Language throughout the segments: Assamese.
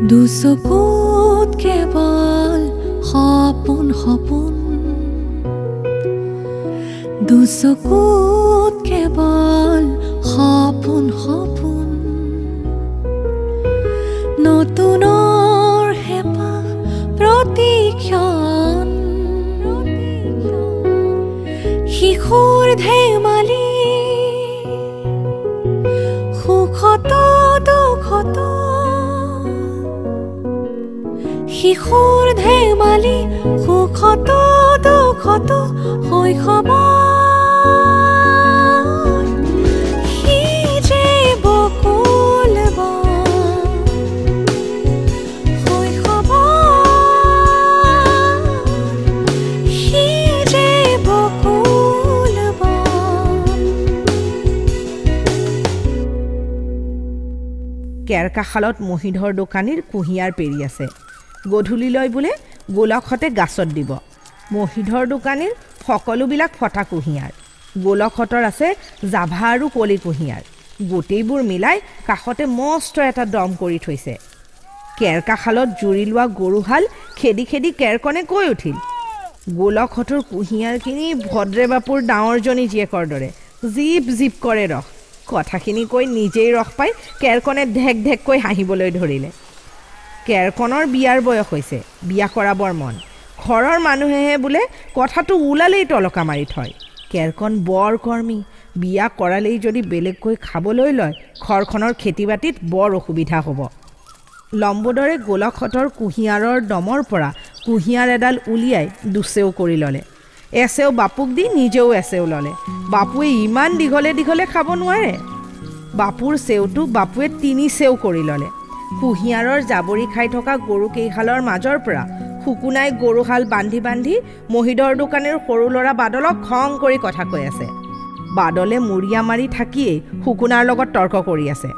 দুচকুত কেৱল সপোন সপোন, দুচকুত কেৱল সপোন সপোন, নতুনৰ হেঁপাহ প্ৰতিক্ষণ, শিশুৰ ধেমালি সুখত দুখত, শিশুৰ ধেমালি সুখত দুখত, শৈশৱৰ সি যে বকুল বন, শৈশৱৰ সি যে বকুল বন। কেৰকাশালত মহিধৰ দোকানীৰ কুঁহিয়াৰ পেৰি আছে। গধূলিলৈ বোলে গোলকহঁতে গাছত দিব। মহিধৰ দোকানীৰ সকলোবিলাক ফটা কুঁহিয়াৰ, গোলকহঁতৰ আছে জাভা আৰু কলি কুঁহিয়াৰ। গোটেইবোৰ মিলাই কাষতে মস্ত এটা দম কৰি থৈছে। কেৰকাশালত জুৰি লোৱা গৰুহাল খেদি খেদি কেৰকণে কৈ উঠিল, গোলকহঁতৰ কুঁহিয়াৰখিনি ভদ্ৰে বাপুৰ ডাঙৰজনী জীয়েকৰ দৰে জীপ জীপ কৰে ৰস। কথাখিনি কৈ নিজেই ৰস পাই কেৰকণে ঢেক ঢেককৈ হাঁহিবলৈ ধৰিলে। কেৰকণৰ বিয়াৰ বয়স হৈছে, বিয়া কৰাবৰ মন। ঘৰৰ মানুহেহে বোলে কথাটো ওলালেই টলকা মাৰি থয়। কেৰকণ বৰ কৰ্মী, বিয়া কৰালেই যদি বেলেগকৈ খাবলৈ লয় ঘৰখনৰ খেতি বাতিত বৰ অসুবিধা হ'ব। লম্বোদৰে গোলকহঁতৰ কুঁহিয়াৰৰ দমৰ পৰা কুঁহিয়াৰ এডাল উলিয়াই দুচেও কৰি ল'লে। এচেও বাপুক দি নিজেও এচেও ল'লে। বাপুৱে ইমান দীঘলে দীঘলে খাব নোৱাৰে। বাপুৰ চেওটো বাপুৱে 3 চেও কৰি ল'লে। কুঁহিয়াৰৰ জাবৰি খাই থকা গৰুকেইহালৰ মাজৰ পৰা শুকুনাই গৰুহাল বান্ধি বান্ধি মহিধৰ দোকানীৰ সৰু ল'ৰা বাদলক খং কৰি কথা কৈ আছে। বাদলে মূৰিয়া মাৰি থাকিয়েই শুকুনাৰ লগত তৰ্ক কৰি আছে।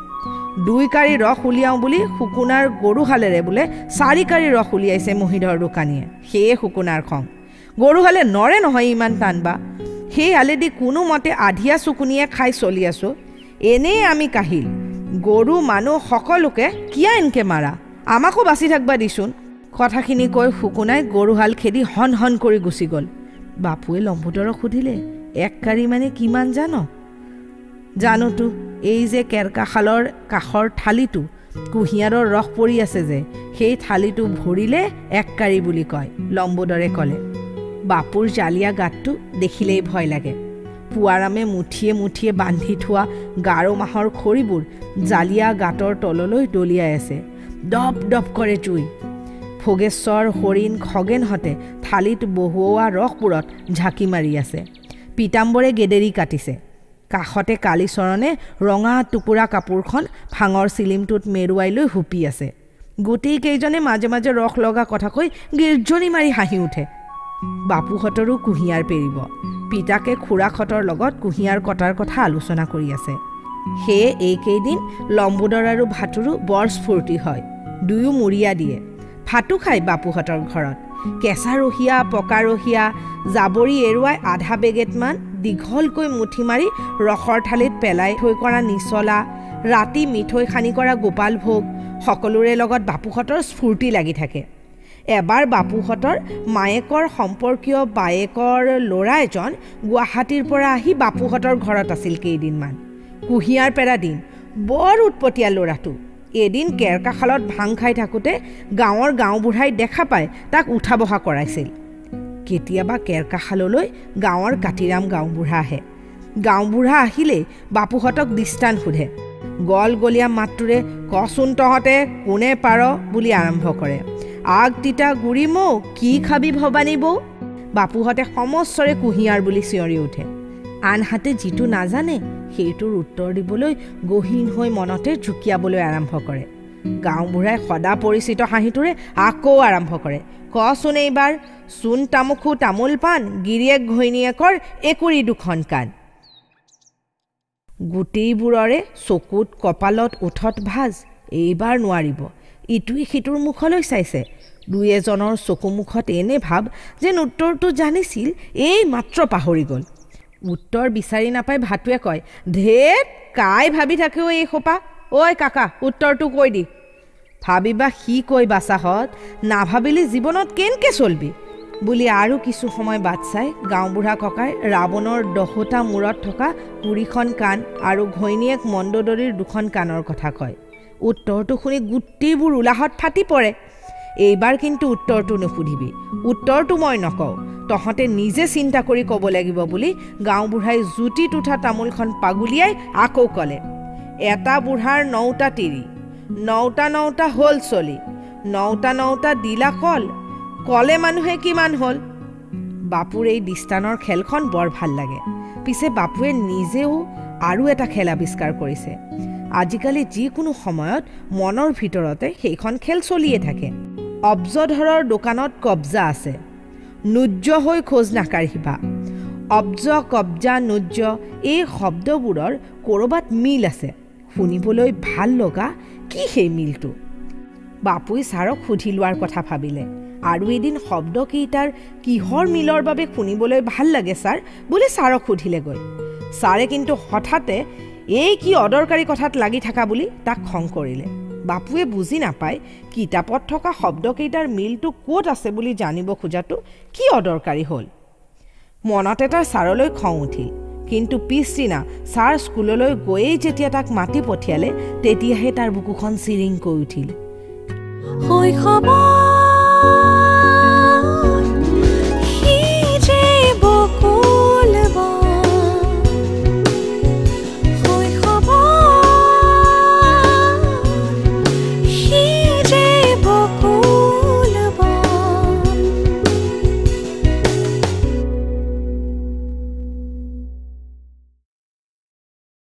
2 কাৰি ৰস উলিয়াওঁ বুলি শুকুনাৰ গৰুহালেৰে বোলে 4 কাৰি ৰস উলিয়াইছে মহিধৰ দোকানীয়ে। সেয়ে শুকুনাৰ খং। গৰুহালে নৰে নহয় ইমান টান বা, সেই হালেদি কোনোমতে আধিয়া চুকুনিয়ে খাই চলি আছোঁ। এনেই আমি কাহিল, গৰু মানুহ সকলোকে কিয় এনকে মাৰা, আমাকো বাচি থাকবা দিচোন। কথাখিনি কৈ শুকুনাই গৰুহাল খেদি হন হন কৰি গুচি গ'ল। বাপুৱে লম্বোদৰক সুধিলে, 1 কাৰি মানে কিমান জান? জানোতো, এই যে কেৰকাশালৰ কাষৰ থালিটো কুঁহিয়াৰৰ ৰস পৰি আছে যে, সেই থালিটো ভৰিলে 1 কাৰি বুলি কয়, লম্বোদৰে ক'লে। বাপুৰ জালীয়া গাঁতটো দেখিলেই ভয় লাগে। পুৱাৰামে মুঠিয়ে মুঠিয়ে বান্ধি থোৱা গাৰো মাহৰ খৰিবোৰ জালীয়া গাঁতৰ তললৈ দলিয়াই আছে। দপ দপ কৰে জুই। ভোগেশ্বৰ, হৰিণ, খগেনহঁতে থালিত বহুওৱা ৰসবোৰত ঝাঁকি মাৰি আছে। পীতাম্বৰে গেদেৰি কাটিছে। কাষতে কালীচৰণে ৰঙা টুকুৰা কাপোৰখন ভাঙৰ চিলিমটোত মেৰুৱাই লৈ হুপি আছে। গোটেইকেইজনে মাজে মাজে ৰস লগা কথা কৈ গিৰ্জনি মাৰি হাঁহি উঠে। বাপুহঁতৰো কুঁহিয়াৰ পেৰিব। পিতাকে খুৰাকহঁতৰ লগত কুঁহিয়াৰ কটাৰ কথা আলোচনা কৰি আছে। সেয়ে এইকেইদিন লম্বোদৰ আৰু ভাতুৰো বৰ স্ফূৰ্তি হয়। দুয়ো মূৰিয়া দিয়ে। ভাতো খায় বাপুহঁতৰ ঘৰত। কেঁচা ৰহীয়া, পকা ৰহীয়া জাবৰি এৰুৱাই আধা বেগেটমান দীঘলকৈ মুঠি মাৰি ৰসৰ থালিত পেলাই থৈ কৰা নিচলা, ৰাতি মিঠৈ সানি কৰা গোপাল ভোগ, সকলোৰে লগত বাপুহঁতৰ স্ফূৰ্তি লাগি থাকে। এবাৰ বাপুহঁতৰ মায়েকৰ সম্পৰ্কীয় বায়েকৰ ল'ৰা এজন গুৱাহাটীৰ পৰা আহি বাপুহঁতৰ ঘৰত আছিল কেইদিনমান। কুঁহিয়াৰ পেৰা দিন, বৰ উৎপতীয়া ল'ৰাটো। এদিন কেৰকাশালত ভাং খাই থাকোঁতে গাঁৱৰ গাঁওবুঢ়াই দেখা পাই তাক উঠা বহা কৰাইছিল। কেতিয়াবা কেৰকাশাললৈ গাঁৱৰ কাতিৰাম গাঁওবুঢ়া আহে। গাঁওবুঢ়া আহিলেই বাপুহঁতক দৃষ্টান সোধে। গলগলীয়া মাতটোৰে কচোন তহঁতে কোনে পাৰ বুলি আৰম্ভ কৰে। আগ তিতা গুৰি মৌ কি খাবি ভবানী বৌ? বাপুহঁতে সমস্বৰে কুঁহিয়াৰ বুলি চিঞৰি উঠে। আনহাতে যিটো নাজানে সেইটোৰ উত্তৰ দিবলৈ গহীন হৈ মনতে জুকিয়াবলৈ আৰম্ভ কৰে। গাঁওবুঢ়াই সদা পৰিচিত হাঁহিটোৰে আকৌ আৰম্ভ কৰে, কচোন এইবাৰ চোন তামুখু তামোল পাণ, গিৰিয়েক ঘৈণীয়েকৰ একুৰি দুখন কাণ। গোটেইবোৰৰে চকুত কপালত ওঠত ভাঁজ, এইবাৰ নোৱাৰিব। ইটোৱে সিটোৰ মুখলৈ চাইছে। দুই এজনৰ চকু মুখত এনে ভাৱ যেন উত্তৰটো জানিছিল, এই মাত্ৰ পাহৰি গ'ল। উত্তৰ বিচাৰি নাপাই ভাতুৱে কয়, ধেত কাই ভাবি থাকেও এই সোপা, ঐ কাকা উত্তৰটো কৈ দি। ভাবিবা সি কৈ বাচাহঁত, নাভাবিলি জীৱনত কেনকে চলবি বুলি আৰু কিছু সময় বাট চাই গাঁওবুঢ়া ককাই ৰাৱণৰ 10টা মূৰত থকা 20খন কাণ আৰু ঘৈণীয়েক মন্দোদৰীৰ 2খন কাণৰ কথা কয়। উত্তৰটো শুনি গোটেইবোৰ উলাহত ফাটি পৰে। এইবাৰ কিন্তু উত্তৰটো নুসুধিবি, উত্তৰটো মই নকওঁ, তহঁতে নিজে চিন্তা কৰি ক'ব লাগিব বুলি গাঁওবুঢ়াই জুতিত উঠা তামোলখন পাগুলিয়াই আকৌ ক'লে, এটা বুঢ়াৰ 9টা তিৰি, 9টা 9টা হ'ল চলি, 9টা 9টা দিলা কল, কলে মানুহে কিমান হ'ল? বাপুৰ এই দৃষ্টানৰ খেলখন বৰ ভাল লাগে। পিছে বাপুৱে নিজেও আৰু এটা খেল আৱিষ্কাৰ কৰিছে। আজিকালি যিকোনো সময়ত মনৰ ভিতৰতে সেইখন খেল চলিয়ে থাকে। অব্জধৰৰ দোকানত কব্জা আছে, নুজ্জ হৈ খোজ নাকাঢ়িবা। অব্জ, কব্জা, নুজ্জ এই শব্দবোৰৰ ক'ৰবাত মিল আছে। শুনিবলৈ ভাল লগা কি সেই মিলটো? বাপুই ছাৰক সুধি লোৱাৰ কথা ভাবিলে আৰু এদিন শব্দকেইটাৰ কিহৰ মিলৰ বাবে শুনিবলৈ ভাল লাগে ছাৰ বুলি ছাৰক সুধিলেগৈ। ছাৰে কিন্তু হঠাতে এই কি অদৰকাৰী কথাত লাগি থকা বুলি তাক খং কৰিলে। বাপুৱে বুজি নাপায় কিতাপত থকা শব্দকেইটাৰ মিলটো ক'ত আছে বুলি জানিব খোজাটো কি অদৰকাৰী হ'ল। মনতে তাৰ ছাৰলৈ খং উঠিল। কিন্তু পিছদিনা ছাৰ স্কুললৈ গৈয়েই যেতিয়া তাক মাতি পঠিয়ালে, তেতিয়াহে তাৰ বুকুখন চিৰিংকৈ উঠিল। শৈশৱৰ